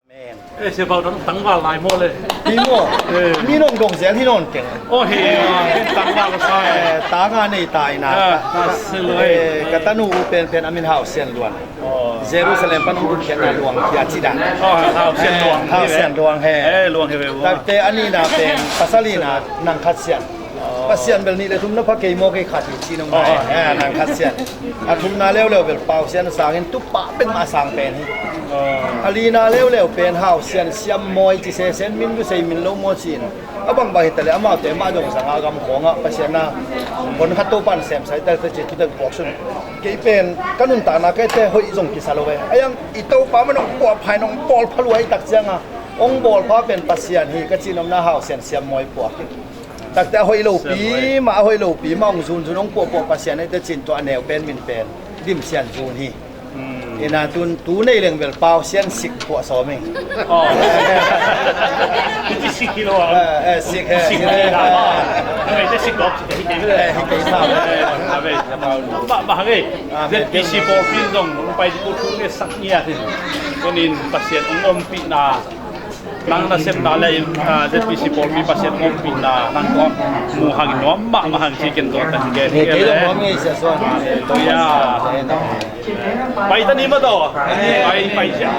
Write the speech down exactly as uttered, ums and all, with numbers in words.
Eh, sia bau dang tangval lai maw le? Hi maw? Eh. Mi nong dong zel hi nawn keng. Oh, hi. Tangval sa. Eh, tanga nei tai na. Ah, ka, ka, eh, ka tanu u pen pen a min Hau Sian Luang. Oh. Jerusalem pan hong dun keng a Luang khia ci dan. Oh, Hau Sian Luang. Eh, Hau Sian Luang he. Eh, Luang he ve. Takte a nihna pen pasal ina Nang Khat Sian. Pasian bel nih le thum na pha kei maw kei khat hi ci nong nai. Eh, Nang Khat Sian. A thumna leuleu bel Pau Sian a sangin tu pa bek mah a sang pen hi. A lina leuleu pen Hau Sian Siam Mawi ci sesen min du sei min lo maw ci-in. A bangbang hi ta le amaute mah dong zanga gam khawngah Pasian a hon khat Topan semsai ta ta ci tu deng puak sun. Kei pen ka nuntakna kei te hoih zong kisa lo ve. A yang i Topa man hong puah phai nong bawl pha luai tak cianga hong bawl pha pen Pasian hi ka ci nopna Hau Sian Siam Mawi puak hi. Takte a hoih lopi mah, a hoih lopi mah hong zunzun hong puahpuah Pasian eite cin tua a neu pen min pen Dim Sian Zun hi. Ina tun tu nei leng bel Pau Sian Sik puah sawm hi. Oh. Iti sik hi lo ah. Eh, eh, sik, eh, sik hi la. Ame te sik lok sik hi kei. Eh, hi kei sa. Ame. Ba ba hage. Ame. Z P C pawlpi zong pai di ku thu ne sak ngia hi. Kunin Pasian hong ompihna. Nang na sepna le, ah, Z P C pawlpi Pasian ompihna nang tawh mu hang nuam mahmah hang ci ken tawh ta hi ke. Kei zong nuam ngei sia suan. Hallelujah. Pai ta ni mah tawh. Pai, pai sia.